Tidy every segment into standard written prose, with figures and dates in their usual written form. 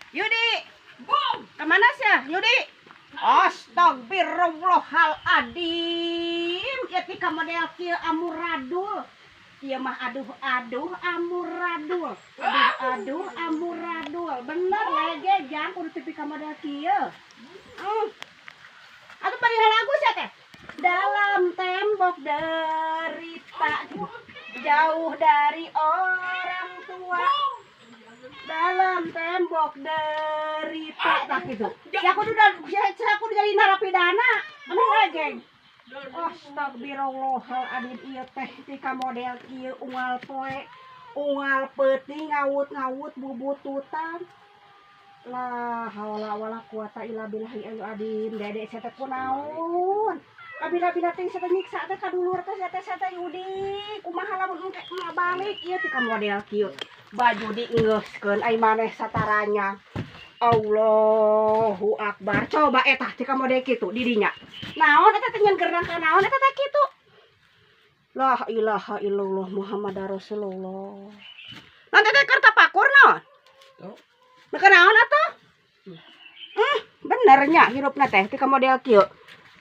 Yudi. Kemana sih, Yudi? Astagfirullahaladzim. Ya tika model kieu amuradul. Ieu mah aduh aduh amuradul. Aduh aduh amuradul. Bener lege jang kudu tipika model kieu. Atuh bari lagu sia teh. Dalam tembok derita, jauh dari orang tua. Dalam tembok derita tak gitu. Ya kudu ya kudu jadi narapidana. Anu geng. Astagfirullahaladzim, ieu teh tika model kieu unggal poe unggal peuting ngawut-ngawut bubututan. La haula wala quwata illa billahi adim. Dede sia teh kunaon? Kabila-bila teh sia teh nyiksa teh ka dulur teh sia teh Yudi. Kumaha lamun engke emak balik ieu tika model kieu. Baju dienggeuskeun ai maneh sataranya. Allahu Akbar. Coba eta tika model kitu di dinya. Naon eta teh nyen gerang ka naon eta teh kitu? La ilaha illallah Muhammad Rasulullah. Nanti teh keur tapakur naon? Tuh. Maka naon atuh? Bener nya hirupna teh tika model kieu.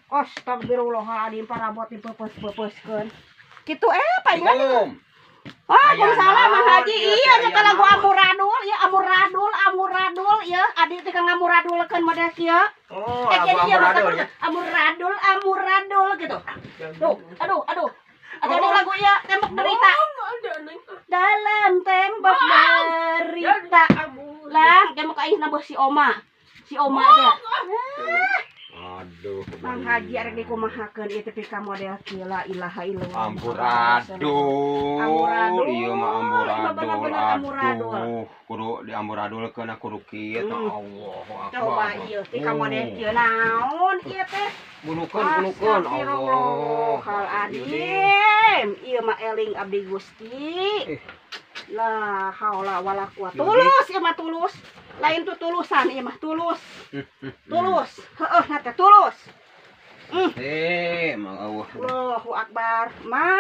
Astagfirullahaladzim, parabot dipeupes-peupeskeun. Kitu palingan itu. Assalamualaikum. Oh, Aya salah Mang naon Haji. ieu Iya, teh, nyata aya lagu naon? amuradul, ya amuradul, amuradul, ya. Adi teh ngamuradulkeun model kieu. Oh, Eh, lagu jadi iya, amuradul ya. Amuradul, amuradul gitu. Tuh, aduh, aduh. Atau ada lagu ya, tembok derita. Dalam tembok derita. Lah, kayak mau kain nambah si Oma. Si Oma teh. Aduh. Mang Haji arek dikumahakeun ieu teh ka model kieu, la ilaha illallah. Amburadul. Amburadul. Ieu mah amburadul. Bener-bener amburadul. Aduh, kudu diamburadulkeun kudu kieu tah. Allahu akbar. Coba ieu teh ka model kieu naon ieu teh? Bunukeun, bunukeun. Allah. Astagfirullahaladzim. Ieu mah eling abdi Gusti. Eh. La haula wala quwata. Yudi. Tulus ieu mah tulus. Lain tuh tulusan ieu mah tulus. Tulus. Heeh, na teh tulus. Eh, mang eueuh. Allahu akbar. Ma,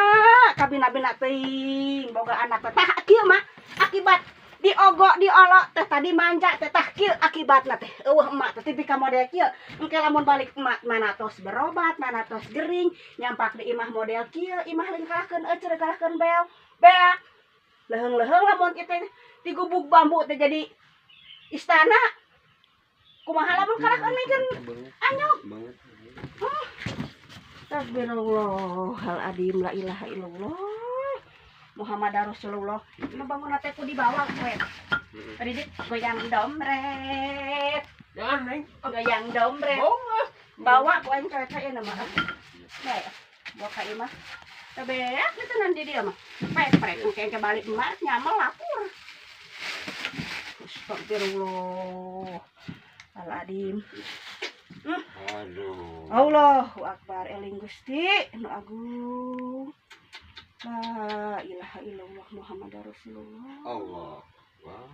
kabina-bina teuing boga anak teh. Tah kieu mah akibat diogok diolok teh tadi manja teh, tah kieu akibatna teh. Eueuh emak teh tipika model kieu. Engke lamun balik emak mana tos berobat, mana tos gering, nyampak di imah model kieu, imah lain kalahkeun euceur kalahkeun bel. Beak. Leuheung-leuheung lamun kita digubuk bambu teh jadi istana. Kumaha lamun kalahkeun mikeun anyog. Banget. Astagfirullahaladzim, la ilaha illallah Muhammad Rasulullah. Ini bangun teh ku dibawa we. Tadi dit goyang dompet. Jangan, Neng. Goyang dompet. Bohong. Bawa ku aing coet ieu mah. Bae. Bawa ka imah. Teh beak gitu nanti dia mah. Prek prek engke engke balik emak nyamel lapor. Astagfirullah. Aladim. Aduh. Allahu Akbar, eling Gusti nu agung. La ilaha illallah Muhammad Rasulullah. Allah. Wah.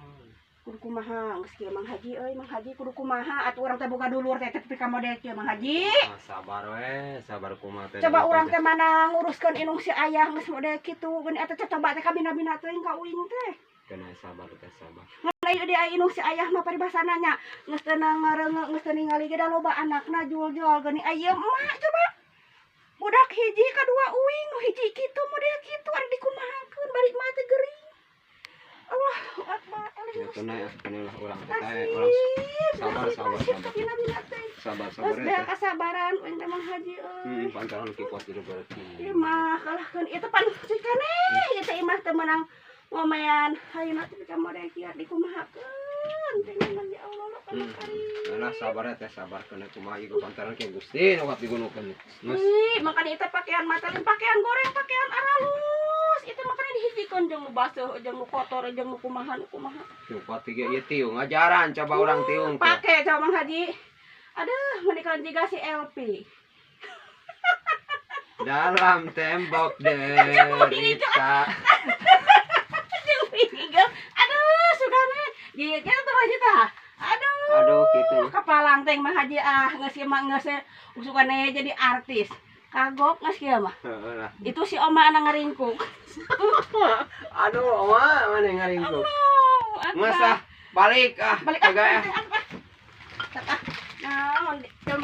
Kudu kumaha geus kieu Mang Haji euy, Mang Haji kudu kumaha atuh urang teh boga dulur teh tepi ka model kieu, Mang Haji. Ah, sabar we, sabar kumaha teh. Coba urang teh mana nguruskeun indung si ayah geus model kitu geuning eta teh, coba teh kabina-bina teuing ka uing teh. Kena sabar teh, sabar. Ngan ieu di indung si ayah mah paribasana nya geus teu ngareungeung, geus teu ningali ge da loba anakna jual-jual geuning aya emak, coba. Budak hiji kadua uing nu hiji kitu model kitu ari dikumahakeun balik mah teh gering. Allahu Akbar. Ya kena ya, kena lah urang teh urang sabar sabar sabar. Sabar sabar Terus ya. beak kasabaran uing teh Mang Haji euy. Pantaran ki kuat hidup berarti. Ieu mah kalahkeun ieu teh pan keneh ieu teh imah teh meunang ngomean hayeuna teh ka model kieu dikumahakeun teh memang ya Allah lo kana Nah, lah sabar ya teh, sabar kena kumaha ieu pantaran ke Gusti nu kuat digunukeun. Geus. Ih, makanya itu pakaian mata lain pakaian goreng, pakaian aralus. Itu makanya dihijikeun jeung nu baseuh, jeung nu kotor, jeung nu kumaha, nu kumaha. Tuh kuat tiga ieu tiung ngajaran coba urang tiung teh. Pakai coba Mang Haji. Aduh, menikah juga si LP. Dalam tembok derita. Jeung Miguel. Aduh, sugana. Gitu tuh Haji tah. Aduh. Aduh gitu. Kapalang teh Mang Haji ah, geus ieu mah geus sugana jadi artis. Kagok geus kieu mah. Heeh lah. Itu si Oma anak ngaringkuk. Aduh, oma mana ngaringkuk. Aduh, Masa Balik ah. Balik ah. Kagak, ah. Balik ah. Ah. Naon?